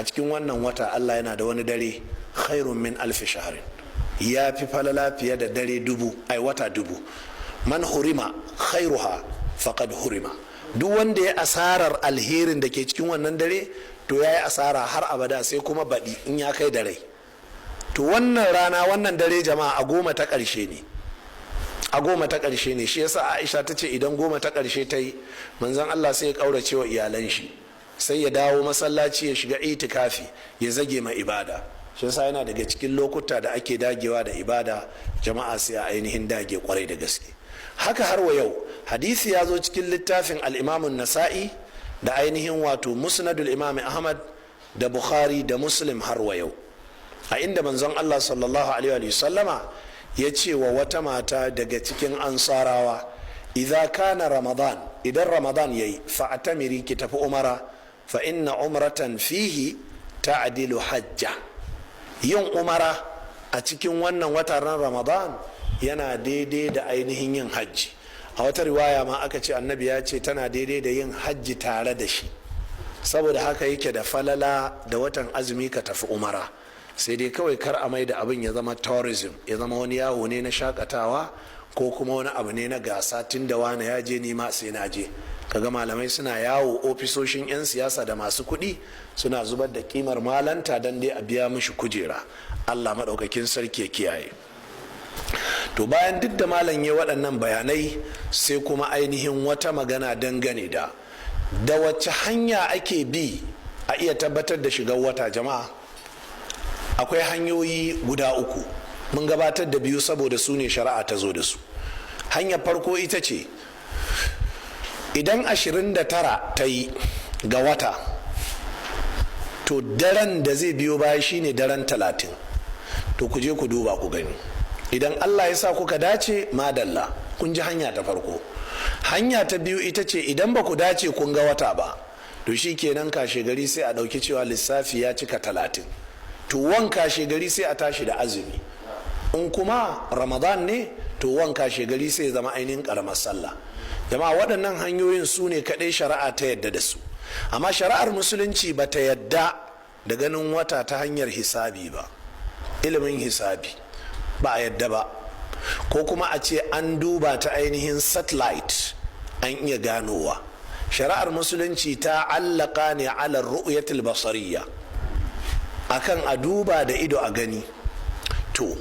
A cikin wannan wata Allah yana da wani dare, khairun min alfi shahrin, ya fi falala fiye da dare 1000, ai wata 1000. Man hurima khairuha faqad hurima. Duk wanda ya asarar alherin da ke cikin wannan dare, to ya yi asara har abada, sai kuma baɗi in ya kai da rai. To wannan rana, wannan dare, jama'a, a 10 ta ƙarshe ne, a 10 ta ƙarshe ne. Shi yasa Aisha ta ce idan 10 ta ƙarshe ta yi, Manzon Allah sai ya ƙaurace wa iyalan shi, sai ya dawo masallaci ya shiga itikafi, ya zage ma ibada. Shi yasa yana daga cikin lokuta da ake dagewa da ibada, jama'a, sai a ainihin dage kwarai da gaske. Haka har wa yau hadisi ya zo cikin littafin Al-Imamun Nasa'i da ainihin wato Musnadul Imam Ahmad da Bukhari da Muslim har wa yau, a inda Manzon Allah sallallahu alaihi wa sallama ya ce wa wata mata daga cikin Ansarawa: "Idza kana Ramadan", idan Ramadan yayi, "fa'tamiri", ki tafi umara, "fa inna umratan fihi ta'dilu hajja". Yin umara a cikin wannan watan Ramadan yana daidai da ainihin yin hajji. A wata riwaya ma aka ce Annabi ya ce tana daidai da yin hajji tare da shi. Saboda haka yake da falala da watan azumi ka tafi umara. Sai dai kawai kar a mai da abin ya zama tourism, ya zama wani yawo ne na shakatawa ko kuma wani abu ne na gasa, tun da wani ya je, nima sai na je. Kaga malamai suna yawo ofisoshin 'yan siyasa da masu kuɗi, suna zubar da kimar malanta don dai a biya mishi kujera. Allah maɗaukakin sarki ya kiyaye. To bayan duk da malam ya waɗannan bayanai, sai kuma ainihin wata magana dangane da wacce hanya ake bi a iya tabbatar da shigar wata. Jama'a, akwai hanyoyi guda uku. Mun gabatar da biyu saboda su ne shari'a ta zo da su. Hanyar farko ita ce idan 29 ta yi ga wata, to daren da zai biyo baya shine daren 30. To ku je ku duba ku gani. Idan Allah ya sa kuka dace, madalla, kun ji hanya ta farko. Hanya ta biyu ita ce idan ba ku dace kun ga wata ba, to shi kenan, kashe gari sai a ɗauki cewa lissafi ya cika 30. To wan kashe gari sai a tashi da azumi. In kuma Ramadan ne, to wan kashe gari sai ya zama ainihin karamar sallah. Jama'a, waɗannan hanyoyin su ne kaɗai shari'a ta yadda da su. Amma shari'ar Musulunci ba ta yadda da ganin wata ta hanyar hisabi ba, ilimin hisabi ba a yadda ba, ko kuma a ce an duba ta ainihin satellite an iya ganowa. Shari'ar Musulunci ta allaka ne ala ru'yatul basariya, akan a duba da ido a gani. To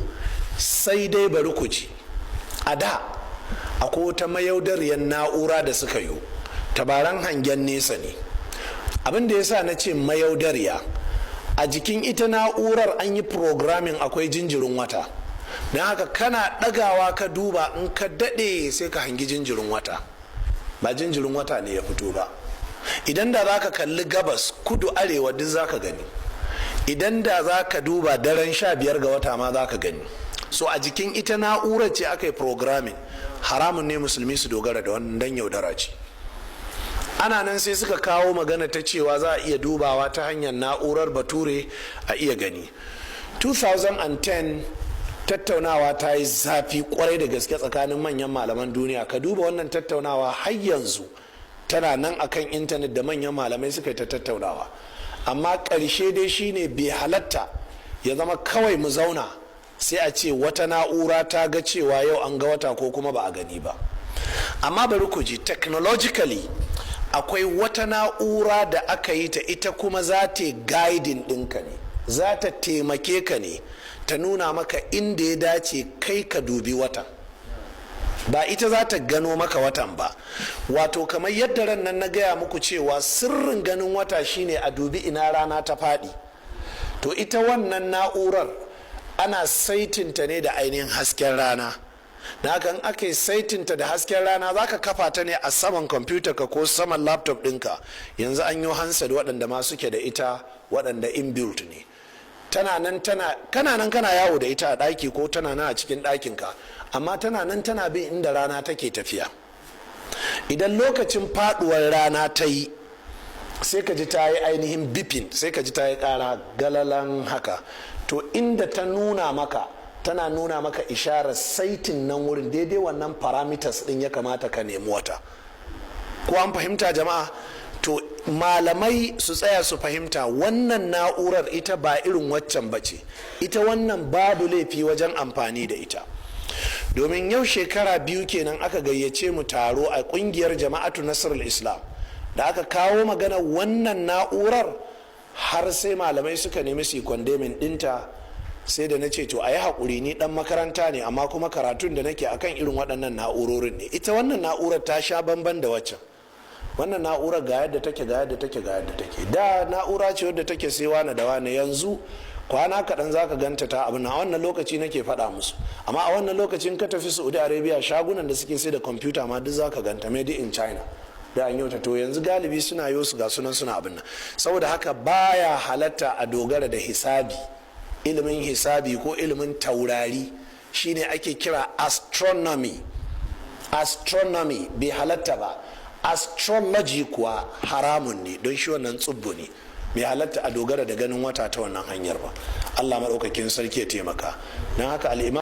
sai dai bari ku ji, a da akwai wata mayaudariyar na'ura da suka yi, tabaran hangen nesa ne. Abin da ya sa na ce mayaudariya, a jikin ita na'urar an yi programming, akwai jinjirin wata. Don haka kana ɗagawa ka duba, in ka daɗe sai ka hangi jinjirin wata. Ba jinjirin wata ne ya fito ba. Idan da za ka kalli gabas, kudu, arewa, duk za ka gani. Idan da za ka duba daren 15 ga wata ma za ka gani. So a jikin ita na'urar ce aka yi programming. Haramun ne musulmi su dogara da wannan, dan yaudara ce. Ana nan sai suka kawo magana ta cewa za a iya dubawa ta hanyar na'urar bature a iya gani. 2010 tattaunawa ta yi zafi kwarai da gaske tsakanin manyan malaman duniya. Ka duba wannan tattaunawa, har yanzu tana nan akan intanet, da manyan malamai suka yi ta tattaunawa. Amma ƙarshe dai shine bai halatta ya zama kawai mu zauna sai a ce wata na'ura ta ga cewa yau an ga wata ko kuma ba a gani ba. Amma bari ku ji, technologically akwai wata na'ura da aka yi ta, ita kuma za ta guiding ɗinka ne, za ta taimake ka ne, ta nuna maka inda ya dace kai ka dubi watan. Ba ita za ta gano maka watan ba. Wato kamar yadda ran nan na gaya muku cewa sirrin ganin wata shine a dubi ina rana ta faɗi. To ita wannan na'urar ana saitinta ne da ainihin hasken rana. Na haka in aka yi saitinta da hasken rana, za ka kafa ta ne a saman kwamfuta ka ko saman laptop ɗinka. Yanzu an yi handset waɗanda ma suke da ita, waɗanda inbuilt ne. Tana nan tana kana nan kana yawo da ita a ɗaki ko tana nan a cikin ɗakinka, amma tana nan tana bin inda rana take tafiya. Idan lokacin faduwar rana ta yi, sai ka ji ta yi ainihin beeping, sai ka ji ta yi kara galalan haka. To inda ta nuna maka, tana nuna maka isharar saitin nan wurin, daidai wannan parameters din ya kamata ka nemi wata. Ko an fahimta, jama'a? To Malamai su tsaya su fahimta, wannan na'urar ita ba irin waccan ba ce. Ita wannan babu laifi wajen amfani da ita, domin yau shekara 2 kenan aka gayyace mu taro a kungiyar Jama'atu Nasrul Islam da aka kawo magana wannan na'urar, har sai malamai suka nemi su condemning dinta. Sai da na ce, to, a yi haƙuri, ni ɗan makaranta ne, amma kuma karatun da nake akan irin waɗannan na'urorin ne. Ita wannan na'urar ta sha bamban da waccan. Wannan na'urar ga yadda take, ga yadda take, ga yadda take. Da na'ura ce wadda take sai wane da wane, yanzu kwana kaɗan za ka ganta ta abin. A wannan lokaci nake faɗa musu, amma a wannan lokacin ka tafi Saudi Arabia, shagunan da suke sai da kwamfuta ma duk za ka ganta made in China da an yauta. To, yanzu galibi suna yo su ga sunan suna abin nan. Saboda haka baya halatta a dogara da hisabi, ilimin hisabi ko ilimin taurari, shine ake kira astronomy. Astronomy bai halatta ba. Astrology kuwa haramun ne, don shi wannan tsubbu ne. Bai halatta a dogara da ganin wata ta wannan hanyar ba. Allah maɗaukakin sarki ya taimaka. Don haka al'imam